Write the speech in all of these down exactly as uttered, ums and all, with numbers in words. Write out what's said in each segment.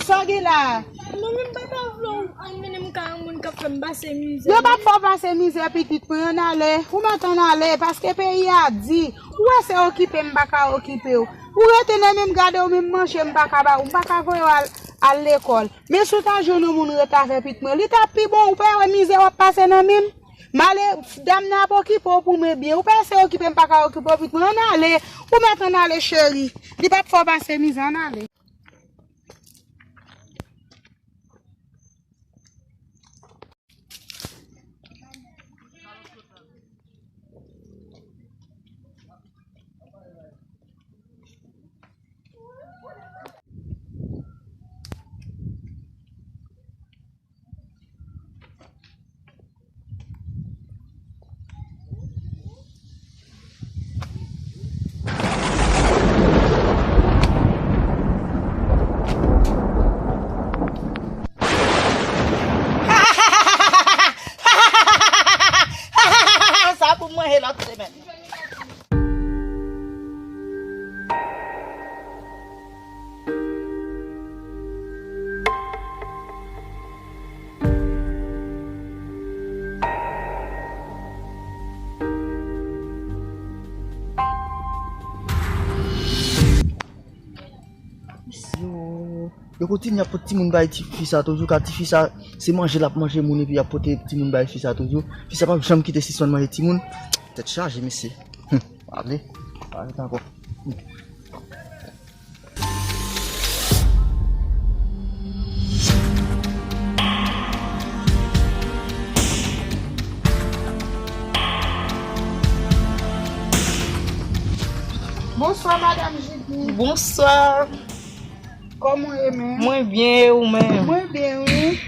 Sa w gen la? Mwen menm pa ta vle w anmennen m kay yon moun k ap fè m pase mizè. Yo p ap fè w pase mizè, pitit mwen, ann ale. Ou mèt ann ale, paske peyi a di. Ou wè se okipe m pa ka okipe w. Ou rete nan men m gade w, menm manje m pa ka ba ou, m pa ka voye w al, al lekòl. Men si w ta jwenn yon moun rete avè pitit mwen, li t ap pi bon, ou pa wè mizè w ap pase nan men m? M ale, dam nan ap okipe w pou mwen byen. Ou pa eseye okipe m pa ka okipe w, pitit mwen, ann ale. Ou mèt ann ale, cheri. Li p ap fè w pase mizè, ann ale. Sa pou manje lòt semèn. Yo, yo kontinye ap pot timoun bay ti fi sa toujou, ka ti fi sa, se manje l ap manje moun epi y ap pote timoun bay fi sa toujou. Fi sa p ap janm kite sispann manje timoun. Tèt chaje, mesye. Hum, pale, pale ankò. Hum. Bonswa, madanm Jidi. Bonswa. Kòman w ye menm? Mwen byen, e ou menm? Mwen byen, wi.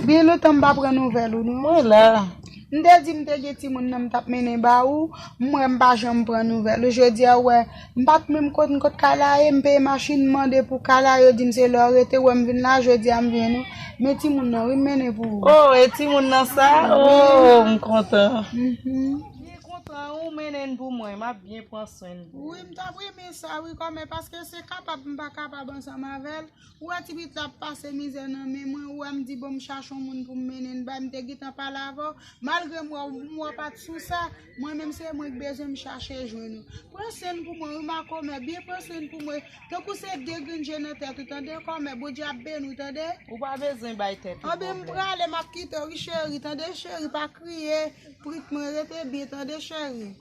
Byen lontan m pa pran nouvèl ou, non. Mwen la. M te di m te gen timoun nan m t ap mennen ba ou, m wè m pa janm pran nouvèl ou. Jodi a, ou wè, m pa t menm konn kot kay la ye, m peye machin, m mande pou kay la, yo di m se lè w rete, ou wè m vin la, jodi a m vin, wi. Men timoun nan, wi, m mennen pou ou. Oh, e timoun nan sa? Wi. Oh, m kontan. Mhm. Byen kontan, ou mennen l pou mwen, m ap byen pran swen l pou ou. Wi, m t ap renmen sa, wi, kòmè, paske se kapab m pa kapab ansanm avè l. Ou wè ti pitit la ap pase mizè nan men mwen, ou wè m di bon m chache yon moun pou m mennen l bay, m te gentan pale avè w. Malgre m wè w, m wè w pa t sou sa, mwen menm se mwen k bezwen m chache jwenn ou. Pran swen pou mwen, wi, makomè, byen pran swen pou mwen. Tankou se de grenn je nan tèt ou, tande, kòmè, Bondye ap beni w, tande. Ou pa bezwen bay tèt ou pwoblèm. Anben, m prale, m ap kite w, wi, cheri, tande, cheri, pa kriye, pitit mwen, rete byen, tande, cheri.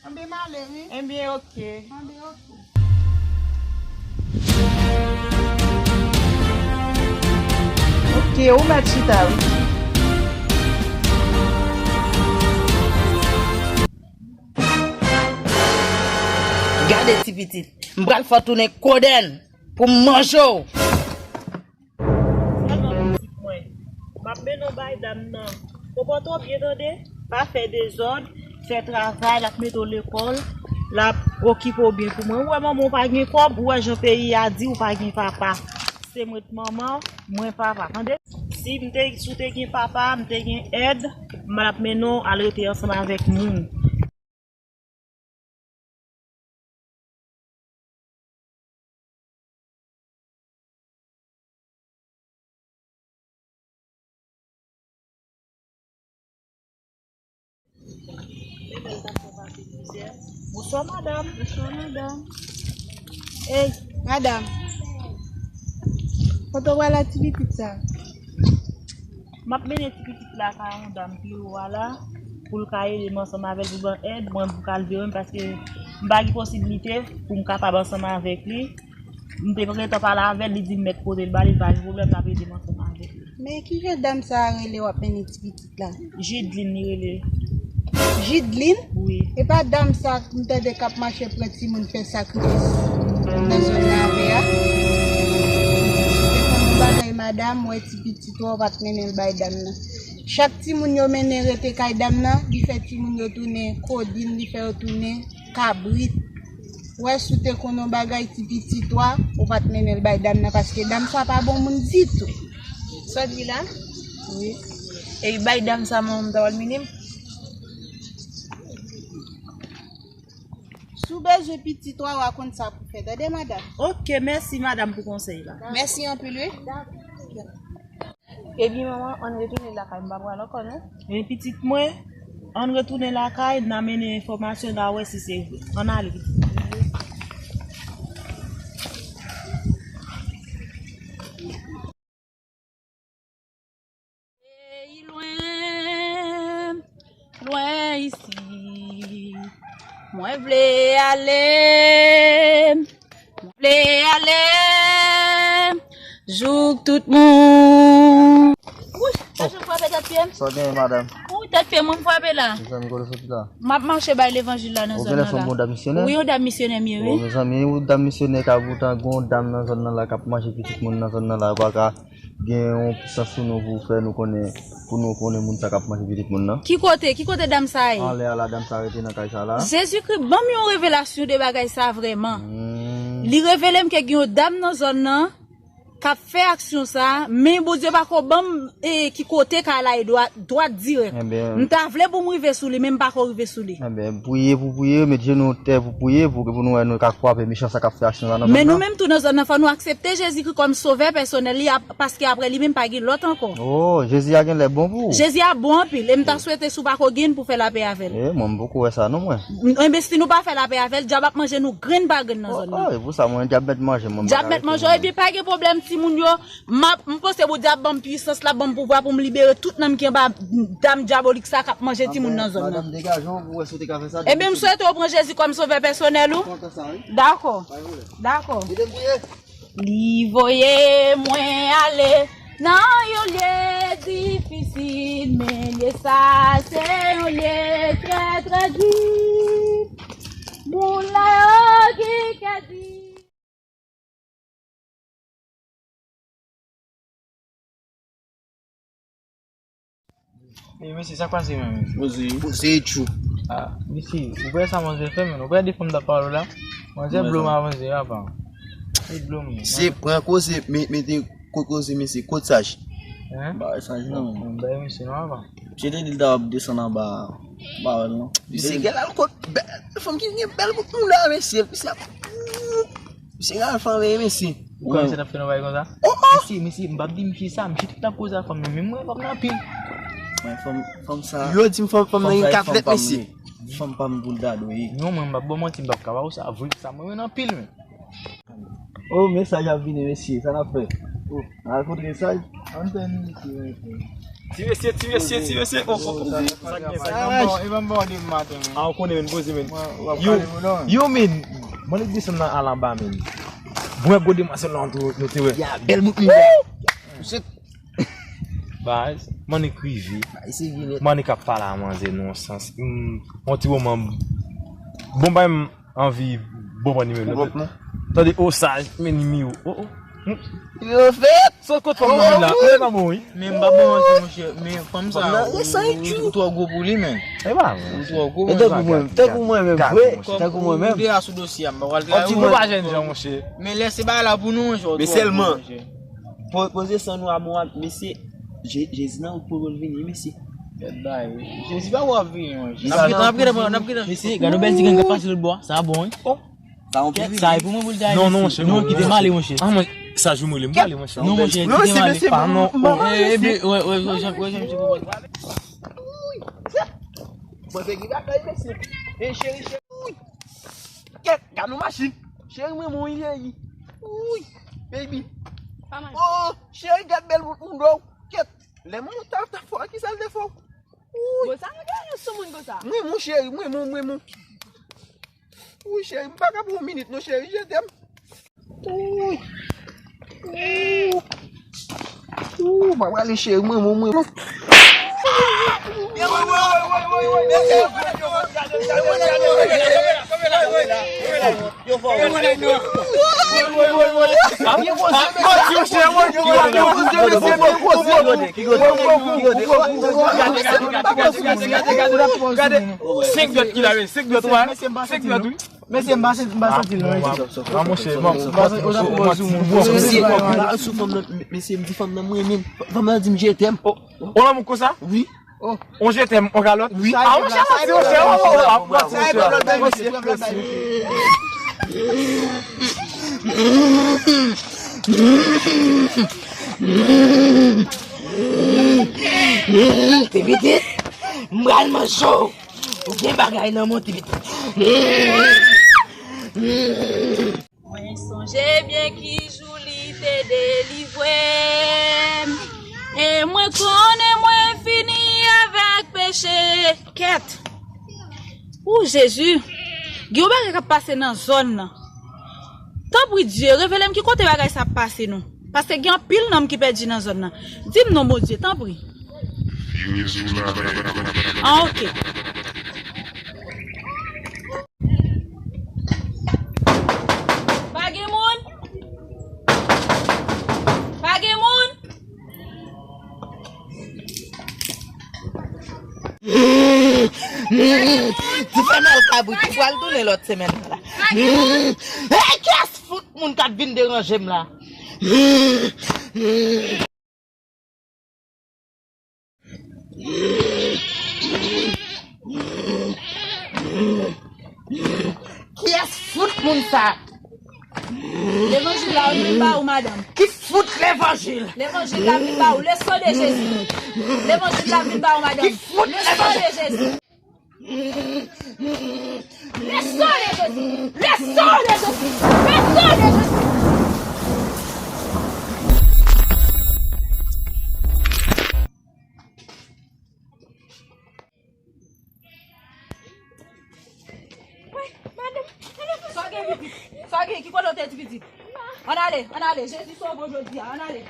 Anben, m ale, wi. Enben, oke. Anben, oke. Oke, ou mèt chita, wi. Gade ti pitit, m pral fè w tounen kodenn pou m manje w. Sèlman pitit mwen. M ap mennen w bay dam nan. Konpòte w byen tande. Pa fè dezòd. Fè travay, l ap mete w lekòl. L ap okipe w byen pou mwen. Ou wè manman w pa gen kòb, ou wè jan peyi a di ou pa gen papa. Se mwen k manman, mwen papa. Tande? Si m te, si w te gen papa, m te gen èd, m ap mennen w al rete ansanm avèk moun. Bonswa, madanm. Bonswa, madanm. Ey, madanm. Kote w pral ak ti pitit sa? M ap mennen ti pitit la kay yon dam pi wo a la, pou l ka ede m ansanm avè l pou ban èd, mwen pou kalme w, paske m pa gen posiblite pou m kapab ansanm avèk li. M te gentan pale avè l, li di m mèt pote l ba li, li pa gen pwoblèm, l ap ede m ansanm avèk li. Men ki jan dam sa a rele w ap mennen ti pitit la? Jidlin li rele. Jidlin? Wi. E pa dam sa a m tande k ap mache pran timoun fè sakrifis nan zòn Navè a? Si w te konn yon bagay, madanm, wè ti pitit ou a, ou pa t mennen l bay dam nan. Chak timoun yo mennen rete kay dam nan, li fè timoun yo tounen kodin, li fè yo tounen kabrit. Wè, si w te konn yon bagay ti pitit ou a, ou pa t mennen l bay dam nan, paske dam sa pa bon moun ditou. Sa w di la? Wi. E bay dam sa, manman m ta pral mennen m? Si w bezwen pitit ou a, w a konn sa pou fè. Tande, madanm? Ok, mèsi, madanm, pou konsèy la. Mèsi anpil, wi. Ebyen, manman, ann retounen lakay, m pa pral ankò, non. Men pitit mwen, ann retounen lakay, n a mennen enfòmasyon, n a wè si se vre. Ann ale, pitit mwen. Peyi lwen, lwen isi. Mwen vle ale, mwen vle ale. Jouk tout moun. Wouy, sa jan frape tèt pye m. Sa w genyen, madanm? Wouy, tèt pye mwen frape la. Mezanmi, kote w soti la? M ap mache bay levanjil la nan zòn nan la. Ou genlè se yon bon dam misyonè? Wi, yon dam misyonè m ye, wi. Bon, mezanmi, yon dam misyonè ka poutan gen yon dam nan zòn nan la k ap manje pitit moun nan zòn nan la, yo pa ka gen yon pisans sou nou pou fè nou konnen, pou nou konnen moun sa k ap manje pitit moun nan. Ki kote? Ki kote dam sa ye? Anlè a la, dam sa rete nan kay sa la. Jezikri, ban m yon revelasyon de bagay sa vrèman. Hmm. Li revele m ke gen yon dam nan zòn nan k ap fè aksyon sa, men Bondye pako ban m, e, ki kote kay la ye dwat, dwat dirèk. Enben. M ta vle pou m rive sou li, men m pako rive sou li. Enben, priye pou priye, met jenou tè pou priye, pou, pou nou wè nou ka kwape mechan sa k ap fè aksyon sa nan zòn nan. Men nou menm tou nan zòn nan, fò nou aksepte Jezikri kòm sovè pèsonèl li, ap-, paske apre li menm pa gen lòt ankò. Oh, Jezi a genlè bon pou ou. Jezi a bon anpil, e m ta swete si w pako gen pou fè lapè avè l. E, mwen, m poko wè sa non, mwen. Enben, si nou pa fè lapè avè l, dyab ap manje nou grenn pa grenn nan zòn nan. Oh, oh, e pou sa, mwen, dyab mèt manje mwen, m pa ka rete. Dyab mèt manje w, epi pa gen pwoblèm, timoun yo, m ap, m panse Bondye ap ban m pwisans, l ap ban m pouvwa pou m libere tout nanm ki anba dam dyabolik sa k ap manje timoun nan zòn nan. Madanm, degaje w pou wè si w te ka fè sa. Ebyen, m swete w pran Jezi kòm sovè pèsonèl ou. Kontan sa, wi. Dakò. Pa gen pwoblèm. Dakò. Ede m priye. Li voye mwen ale nan yon lye difisil, men lye sa se yon lye trè, trè di. Moun la yo ki kè di. E, mesye, sa k pase menm? Poze. Poze, tchou. Ah, mesye, ou wè sa manzè fè, menm? Ou wè de fanm t ap pale la? Manzè blo m avanse, apa. Li blo m. Se pran koze, me-, mete kot koze, mesye, kot saj. Hein? Ba, saj non. Ba, mesye, non, apa. Misye te di l ta ap desann anba, ba, non. Misye gen lal kot, bèl, fanm ki gen bèl bout moun la, mesye. Misye ap Misye ka al fanm e mesye. Ou kwè misye t ap fè nou bagay konsa? Oh, oh! Mesye, mesye, m p ap di misye sa, misye tout ap koze ak fanm nan, men mwen fanm nan anpil. Mwen fanm, fanm sa. Yo di m fanm, fanm nan gen kat lèt, mesye. Fanm pa m pou l ta dwe. Non, mwen m p ap ba w manti, m p ap ka ba w sa, vre sa, mwen renmen anpil, men. Oh, mesaj ap vini, mesye, sa n ap fè? Oh. Al fout mesaj. Ann tann li ki rete. Ti mesye, ti mesye, ti mesye. Oh, oh, oh. Sa k gen, sa k gen? E ban m ba w de maten, men. Ah, ou konnen, men, poze, men. Yo, yo, men. Mwen, li desann nan al anba, men. Mwen, gwo demwazèl la, nou te wè. Ya, bèl bout li. Baz, mwen ekrive. Mwen k ap pale a manzè nan yon sans. Hmm, yon ti moman. Bon, bay m anvi bon pran nimewo. Tande, o saj, men nimewo. Oh, oh. Yo fèt. Sot kot fanm nan vin la. Ou pa bon, wi. Men m pa bon, monchè, monchè. Men fanm sa, ou, ou, ou twò gwo pou li, men. E pa vre. Ou twò gwo, men. Tankou mwen, tankou mwen menm, vre. Tankou mwen menm. Ou deja sou dosye a, m pa pral travay ou. Ou pa jèn jan, monchè. Men lè se bagay la pou nou, monchè, ou twò gwo, monchè. Po-, poze san nou a mwa, mesye. Je-, Jezi nan wout pou l vini, mesye. Jezi pa wè ap vini, monchè. N ap gentan, n ap gentan, n ap gentan. Mesye, gade yon bèl ti grenn k ap pase lòt bò a. Sa bon, wi. Oh. Sa yon pil. Sa e pou mwen pou l ta. Non, non, monchè, non, kite m ale, monchè. Ah, mwen, sa jou m rele m pale, monchè. Non, monchè, kite m ale. Pa non, oh, eh, eh, wè, wè, wè, jan, wè, jan, mesye, wè. Mwen fè ki bagay, mesye. Eh, cheri, cheri. Kèt, gad yon machin. Cheri, mwen, mwen, cheri. Wouy, baby. Oh, cheri, gad bèl bout moun dlo. Kèt, lè moun ta, ta fò, kisa l te fò? Wouy. Bon, sa nou gen sou moun konsa? Mwen, mwen, cheri, mwen, mwen, mwen, mwen. Wouy, cheri, m pa ka pran yon minit, non, cheri, je t'aime. Wouy. Wouy. Ooh, mwen prale cheri mwen, mwen, mwen. Senk dwèt ki la, wi, senk dwèt, wi. Mesye, m pa santi, m pa santi l non, mesye. Ah, monchè, m pa santi l. Ou ta pran sou mwen. Mesye, sou fanm nan, mesye, m di fanm nan, mwen renmen l. Fanm nan di m, je t'aime. Oh, lanmou konsa? Wi. On je t'aime, on kalòt. Wi. Ah, monchè, manti, monchè. Oh, oh, oh, ah, manti, monchè. Ti pitit, m pral manje w. Ou gen bagay nan men w, ti pitit. Mwen sonje byen ki jou li te delivre m. E mwen konnen mwen fini avèk peche. Kèt! O Jezi! Gen yon bagay k ap pase nan zòn nan. Tanpri Dye, revele m ki kote bagay sa ap pase non. Paske gen anpil nanm ki pèdi nan zòn nan. Di m non, Bondye, tanpri. Ah, oke. Pa gen moun? Pa gen moun? Ti fèmèl kabrit, ou pral tounen lòt semèn la. Hey, kiyès fout moun k ap vin deranje m la? Kiyès fout moun sa? Levanjil la vin ba ou, madanm. Ki fout levanjil? Levanjil la vin ba ou. Le sang de Jésus. Levanjil la vin ba ou, madanm. Ki fout levanjil? Le sang de Jésus. Le sang de Jésus. Le sang de Jésus. Le sang de Jésus. Wi, madanm, sa gen pitit? Sa gen? Ki kote w te di pitit? Ann ale, ann ale. Jezi sove w jodi a. Ann ale.